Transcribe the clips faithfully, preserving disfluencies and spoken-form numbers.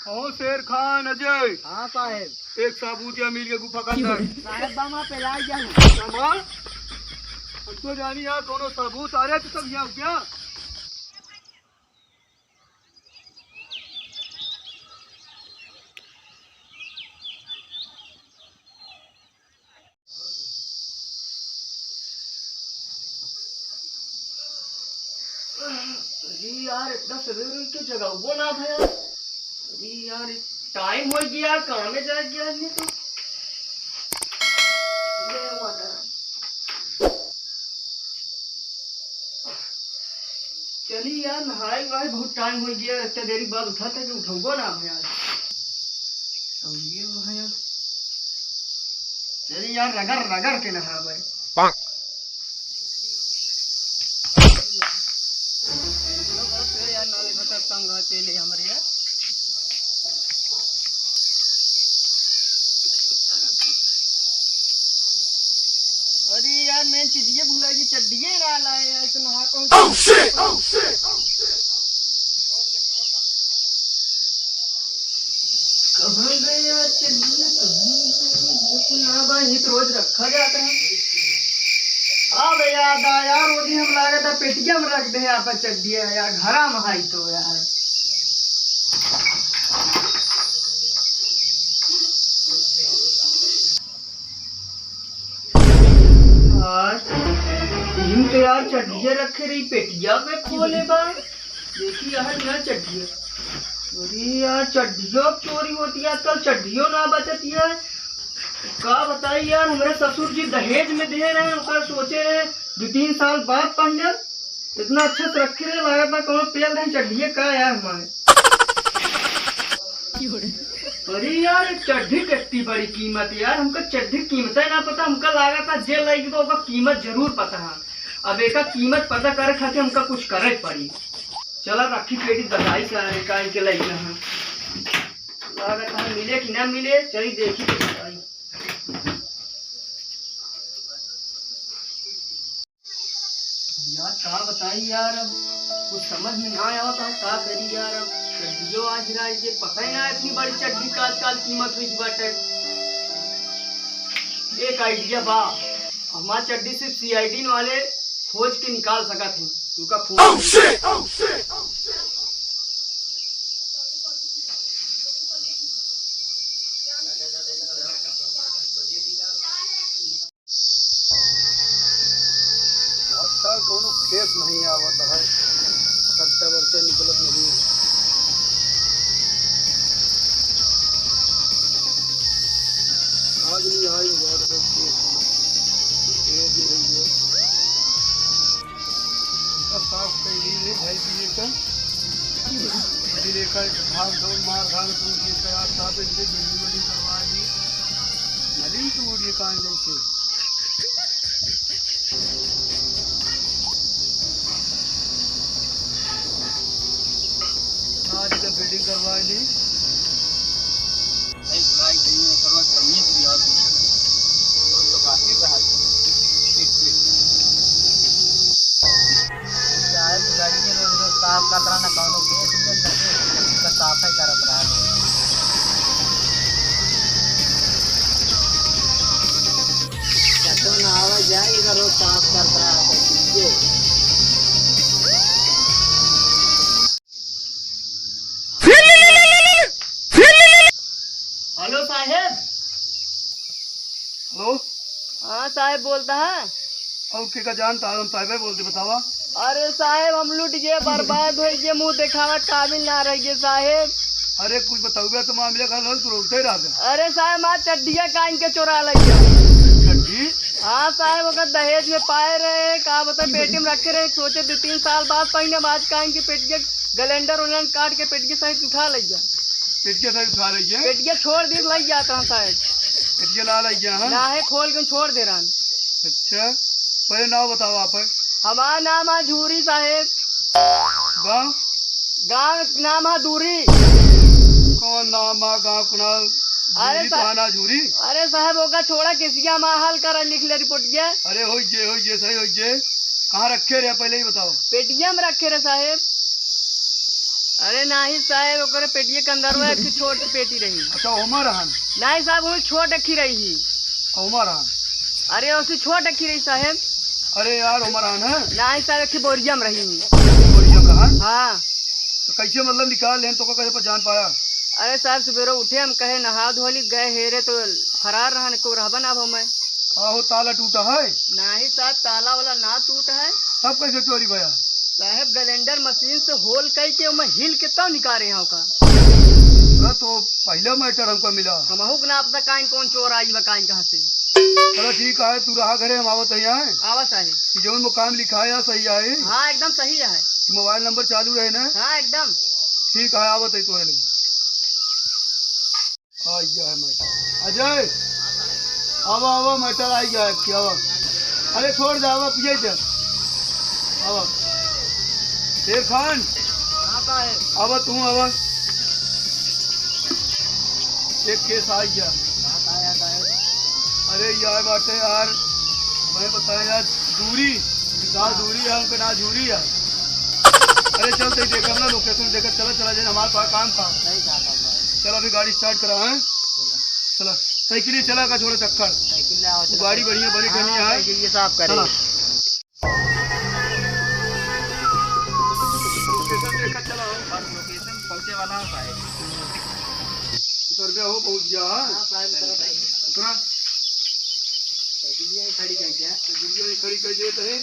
ओ शेर खान अजय। हाँ साहेब। एक सबूत या मिल गया गुफा का अंदर। साहेब, बा वहाँ पे लाई जाऊ। बा वहाँ? हम तो जानी यार, कौनो सबूत आ रहे तो सब यहाँ क्या? अरे यार, इतना सवेरे के जगावो ना भया। अरे यार, टाइम हो गया, काम में जाए गया नहीं तो। अरे वाह। चली यार, नहाए वहाए बहुत टाइम हो गया, इतना देरी बाद उठा था कि उठौबो ना भया। अब ये भया। चली यार, रगड़ रगड़ के नहावे। पाक। यार, ना देखा था, तंग है, तेले हमरे यार। अरे यार, मैं चड्डिये भुला गई, चड्डिये ना लाए यार, तो नहा पहुंच। Oh, shit! Oh, shit! कहाँ गए यार चड्डिये? कहाँ गए? बिल्कुल ना बा, ये तो रोज रखा जाता है। अब याद आया, रोज ही हम लागत है पेटिया में रख दे यहाँ पर चड्डिये यार, घरा में हाई तो यार। यार, इहम तो यार चड्डिया रखे रही, पेटिया पे खोले बा। देखी यार, यहाँ चड्डिया। अरे यार, चड्डियों की चोरी होती है आजकल, चड्डियों ना बचती है। का बताई यार, हमरे ससुर जी दहेज में दे रहे हैं, ओकर सोचे रहे, दो तीन साल बाद पहनब। इतना अच्छा से रखे रहे, लागत बा कौनो पेल रहे चड्डिये का यार हमारे। अरे यार, एक चड्डी के इतनी बड़ी कीमत यार, हमका चड्डी कीमत है ना पता, हमका लागत बा जे लाइक तो ओकर कीमत जरूर पता है। अब एका कीमत पता करे खातिर हमका कुछ करे के पड़ी। चला रखी पेटी बताई सारे काहे के लाइक है। लागत है मिले कि ना मिले, चली देखी तो बताई। यार, का बताई यार, अब कुछ समझ में ना आवत है, का करी यार। अब चड्डियो आज हिराई के पता ही ना, इतनी बड़ी चड्डी का आजकल कीमत हुई बाटे। एक आइडिया बा, हमार चड्डी सिर्फ सीआईडी वाले खोज के निकाल सकत हैं, उनका फोन। Oh, shit! Oh, shit! Oh, shit! आजकल कौनो केस नहीं आवत है, खर्चा वर्चा निकलत नहीं है। आज नहीं आई यार, तो केस, केस नहीं है। तो साफ कही नहीं भाई, दिए का। दिले का भाग दौड़, मार धाड़, तो ये का यार, साफ इनके बिल्डिंग विल्डिंग करवा ली। नली तो उड़िए कान जैसे। आज का बिल्डिंग करवा ली। भाई, बुलाई गई है, करो, कमिए से भी और पूछो। और तो काफी रहा। ठीक, ठीक। चाहे बुलाई के रोज रोज साफ करत रहा, ना कौनो केस उकेस, ना कुछ, तो साफ ही करत रहा। कतो ना आवे जाए, इधर रोज साफ करत रहा, तो कीजिए। हेलो साहेब। हेलो। हाँ साहेब, बोलता है। और के का जानता है, हम साहेब बोलते, बतावा। अरे साहेब, हम लुट गए, बर्बाद हो गए, मुंह दिखावा काबिल ना रह गए साहेब। अरे कुछ बताओगे तो मामले का हल तो रोकते ही रहा था। अरे साहेब, आज चड्डिया कान के चोरा लग गया। चड्डी? हाँ साहेब, ओकर दहेज में पाए रहे, का बता, पेटी में रखे रहे, सोचे दो तीन साल बाद पहिने, आज कान के पेट के गलेंडर उलेंडर काट के पेट के सहित उठा ले जा। पेट के सहित उठा ले जा? पेट के छोड़ दे, लग जाता हूँ साहेब। पेट के ना लग गया, हाँ? ना है, खोल के छोड़ दे रहा। अच्छा, पहले नाम बताओ आप। हमारा नाम है झूरी साहेब। गाँव? गाँव नाम है दूरी। कौन नाम है गाँव के नाम? अरे दूरी सा-, थाना झूरी? अरे साहेब, ओका छोड़ा, केसिया में हल कर लिख ले रिपोर्ट के। अरे होई जे, होई जे, सही होई जे। कहाँ रखे रहे पहले ही बताओ। पेटिया में रखे रहे साहेब। अरे नाही साहेब, ओकरे पेटिये के अंदर में एक ठो छोट पेटी रही। अच्छा, ओमा रहन? नाही साहेब, वही छोट अखी रही ही। ओमा रहन? अरे, ओसे छोट अखी रही साहेब। अरे यार, ओमा रहन है? नाही साहेब, एक ठो बोरिया में रही ही। बोरिया में रहन? हाँ। तो कैसे मतलब निकाल लेन, तो का कैसे पहचान पाया? अरे साहेब, सुबेरे उठे हम कहे नहा धो ली, गए हेरे तो फरार रहन, को रहबा ना अब हमें। का हो, ताला टूटा है? नाही साहब, ताला वाला ना टूटा है। तब कैसे चोरी भया? साहब, ग्राइंडर मशीन से होल कई के ओमे हिल के तब निकाले हैं ओका। अरे तो पहले मैटर हमका मिला। हमहू के ना पता काइन कौन चोर आई बा काइन कहाँ से। चलो ठीक है, तू रहा घरे, हम आवत है यहाँ। आवा साहब। कि जौन वो काम लिखा है सही है? हाँ, एकदम सही है। कि मोबाइल नंबर चालू रहे ना? हाँ, एकदम। ठीक है, आवत है तोरे लगे। आ गया है मैटर। अजय, आवा, आवा, मैटर आ गया है, क्या आवा? अरे छोड़ दे, आवा, पिए दे। आवा। शेर खान, हाँ साहब। आवा, तू आवा। एक केस आ गया। कहाँ का है, का है? अरे यार, बाटे यार, मैं बताया यार, दूरी, विशाल हाँ। दूरी है, हमके ना झूरी है। अरे चल, तई देखब ना, लोकेशन देखत, चला, चला जाए, हमारे पास काम था। सही कहा था भाई। चल, अभी गाड़ी स्टार्ट करा, हैं? चला। चला, साइकिल ही चला का छोड़ा चक्कर। साइकिल ले आओ, वो चला। गाड़ी बढ़िया बनी हाँ, ठनी है। साइकिल ये साफ करे। चला। लोकेशन देखत चला हो। बस लोकेशन पहुँचे वाला है भाई। उतर गया हो, पहुँच गया है। हाँ, साहब, उतर गया। उतरा। साइकिलिया ही खड़ी कर दिया। साइकिलिया ही खड़ी कर दिए तो है।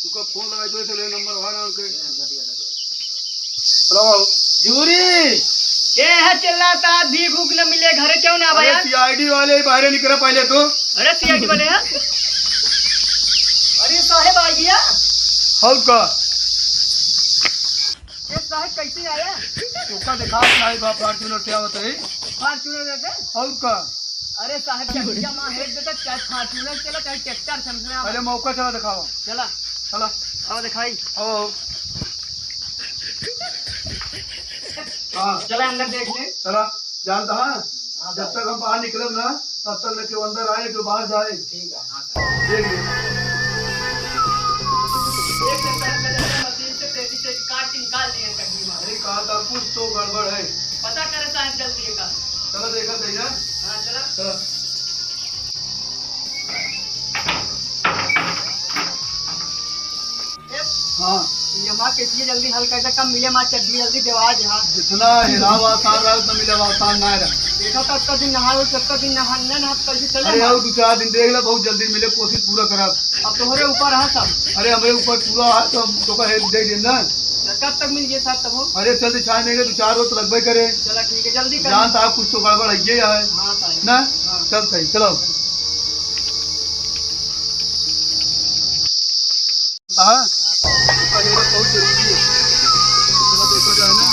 तू का फोन लगाए तो चले नंबर वहाँ ना उनके। चलो बाबू। जूरी, के है चिल्लाता, भीख उख न मिले, घरे क्यों ना आवा अरे यार? सीआईडी वाले ही बाहर निकला पहले तो। अरे सीआईडी वाले हैं? अरे साहेब आ गया। और का? ये साहेब कैसे आया? तोका देखा साहेब, आप Fortuner क्या होता है? Fortuner देते? और का? अरे साहेब, क्या भैया माँ हेड देता, चाहे Fortuner चला, चाहे ट्रैक्टर से, हमसे आप पहले मौका चला दिखाओ। चला। चला। आओ दिखाई। आओ। हाँ। चला अंदर देख ले। चला। जानता है? हाँ, जब तक हम बाहर निकलब ना, तब तक न केहू अंदर आए, न केहू बाहर जाए। ठीक है, हाँ, सर। देख ले। एक दिन पहले गजब मशीन से पेटी, पेटी काट के निकाल लिए हैं कहीं में। अरे, कहा था कुछ तो गड़बड़ है। पता करे साहब जल्दी एका। चलो देखा सही ना। हाँ, चला। चला। हाँ। ये हमार पेटिया जल्दी हल कर दे, कब मिले हमार चड्डी जल्दी देवा दे, हाँ। जितना हिलाव आसान रहा, उतना मिले आसान ना रहा। देखा तो अतका दिन नहाए, अतका दिन नहा, ना नहा, कैसे चले अरे, हमार? और दो चार दिन देख ले, बहुत जल्दी मिले, कोशिश पूरा करब। अब तोहरे ऊपर है सब। अरे, हमरे ऊपर पूरा है, तो हम तोका हेल्प दे देन ना। तो कब तक मिल गए साहब तब हो? अरे, जल्दी छाए नहीं गए, दो चार रोज तो लगबे करे। चला ठीक है, जल्दी कर। जानता है, कुछ तो गड़बड़ है, ये है। हाँ, साहब। ना? हाँ। चल सही, चलो। हाँ, तो ये बहुत जरूरी है। चलो देखा जाए ना।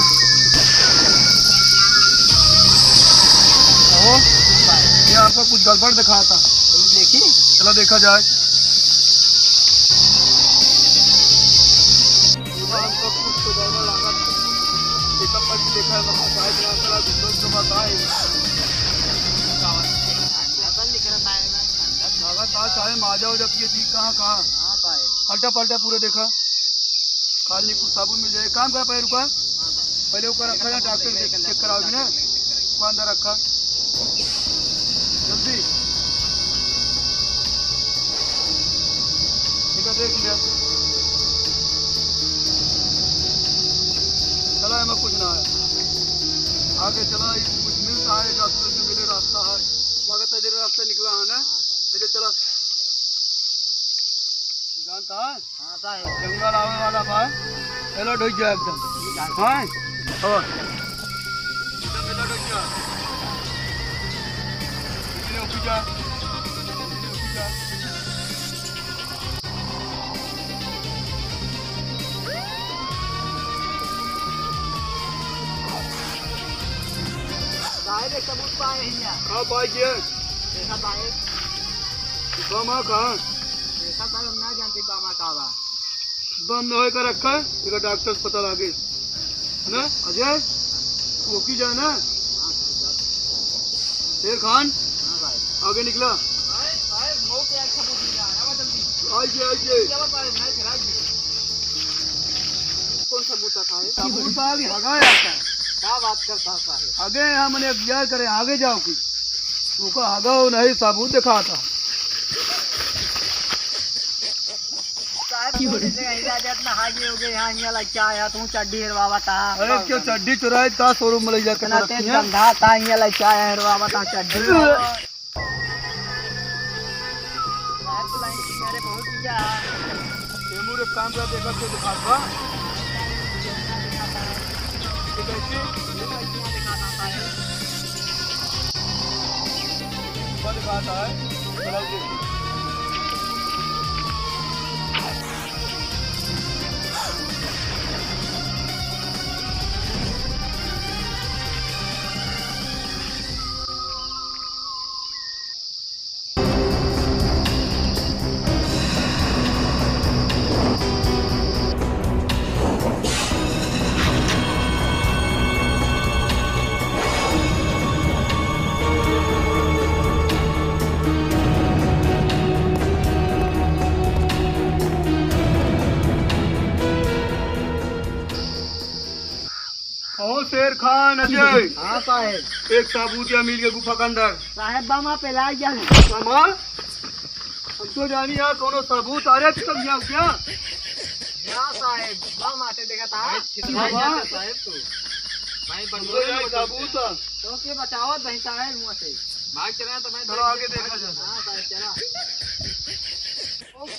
ओहो, ये आपका कुछ गड़बड़ दिखाता। तुम देखी? चलो देखा जाए। ये बार हमको कुछ तो गड़बड़ लगा। पिकअप पर भी देखा है, वहाँ साइड में चला, दूसरों के पास आए। लगातार चाहे माजा हो जाती है, ठीक कहाँ, कहाँ? हाँ भाई। पलटा, पलटा पूरा देखा। खाली कुछ साबुन मिल जाए। काम करा, पहले रुका। हाँ भाई। पहले ऊपर रखा ना, डॉक्टर देख, चेक कराओ जी ना। को अंदर रखा। जल्दी। ठीक है, देख लिया। चला, एमा कुछ ना है। आगे चला, ये कुछ मिलता है, जासूस से मिले रास्ता है। स्वागत है, तेरे रास्ते निकला है ना? हाँ, हाँ। चलो, चलो। जानता है? हाँ, साहब। जंगल आवे वाला बा। Alert हो जा एकदम। ठीक है। हाँ? हो। एकदम alert हो जा। इतने ऊपर जा। इतने ऊपर जा। साहब, एक सबूत पाए हैं यहाँ। का पाए किया? देखा साहब। बम है कहाँ? देखा साहब, हम ना जानते बम है का बा। बम न होए का रखा है, एक डॉक्टर से पता लागे। ना, अजय? वो की जाए ना? हाँ, साहब, साहब। शेर खान? हाँ, साहब। आगे निकला। साहब, साहब, मौत है, अच्छा, बहुत बढ़िया है। आवा जल्दी। आइए, आइए। जल्दी आवा, साहब, मैं फिर आइए। कौन सबूत आता है? सबूत आ कि हगा आता है। क्या बात करता है साहेब? हगे यहाँ मने अख्तियार करे, आगे जाओ कि। तू का हगा हो नहीं, सबूत दिखाता है। साहेब, कौन से जगह ही राजा इतना हागे हो गए, यहाँ, यहाँ लग क्या आया, तू चड्डी हेरवावा था। अरे क्यों चड्डी चुराई का शोरूम में ले जाके इतना रखी तेज है? गंधा था, यहाँ लग क्या आया, हेरवावा था चड्डी। अरे, बहुत किया। ये मुरे काम का देखा के दिखा बा। ये कैसे? ऊपर दिखाता है। चलो जी। ओ शेर खान अजय। हाँ साहेब। एक साबूत या मिल के गुफा के अंदर। साहेब, बम आप ला गया है। बम? हम तो जानी यार, कोनो सबूत आ रहे, तू सब यहाँ क्या? हाँ साहेब, बम आते देखा था। भाई, छितरा गया था साहेब तू। भाई, हम तो जानी सबूत। तो के बचावत भाई साहेब मुँह से। भाग चला तो मैं चलो आगे देखा जाए। हाँ साहेब, चला।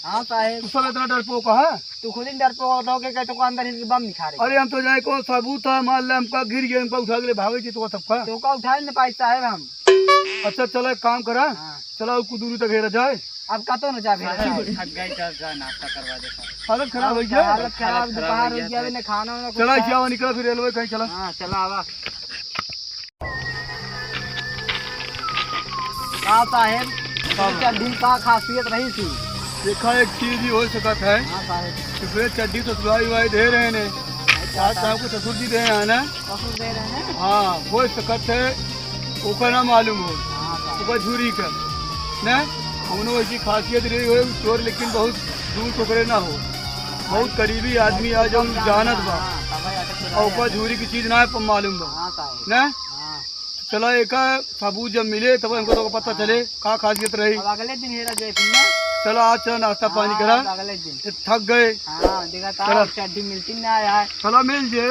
हाँ साहेब। तू सब इतना डरपोक है? तू खुद ही डरपोक हो, तो के, के तो अंदर ही बम निकाले। अरे हम तो जाने कौन सबूत है, मान ले हमका गिर गए, हमका उठा के ले भागे जी तो सबका। तो का उठा ही नहीं पाई साहेब हम। अच्छा चलो एक काम करा, हाँ। चला उसको दूरी तक घेरा जाए। अब कतो न जा भेरा साहेब, साहेब। थक गई, चल जा नाश्ता करवा दे साहेब। हालत खराब हो गया। हालत खराब, हालत खराब दोपहर हो गया, साहेब। अभी न खाना वाना कुछ चला खाया। क्या निकला फिर रेलवे कहीं चला। हाँ चला आवा। का साहेब, का? चड्ढी का खासियत रही थी? देखा, एक चीज ही हो सकत है। हाँ साहेब। तो फिर चड्ढी तो सिलाई वाई दे रहे ने। हाँ, साहब को ससुर जी दे रहे हैं ना? ससुर दे रहे हैं? हाँ, हो सकत है। ओकर ना मालूम हो। हाँ साहेब। ओकर झूरी का। ना? कौनो ऐसी खासियत रही हो, चोर लेकिन बहुत दूर ओकरे ना हो। बहुत करीबी आदमी आ जो जानत बा। हाँ, तब है, अटक के और ओकर झूरी की चीज ना है, पर मालूम बा। हाँ साहेब। ना? हाँ। चला, एका सबूत जब मिले, तब हमको तो पता हाँ। चले, का खासियत रही। अब अगले दिन हेरा जाए फिर ना। चला, आज चला, नाश्ता पानी हाँ, करा। अब अगले दिन। ये थक गए। हाँ, देखा था, चला। चड्ढी मिलती ना यार। चला, मिल जे।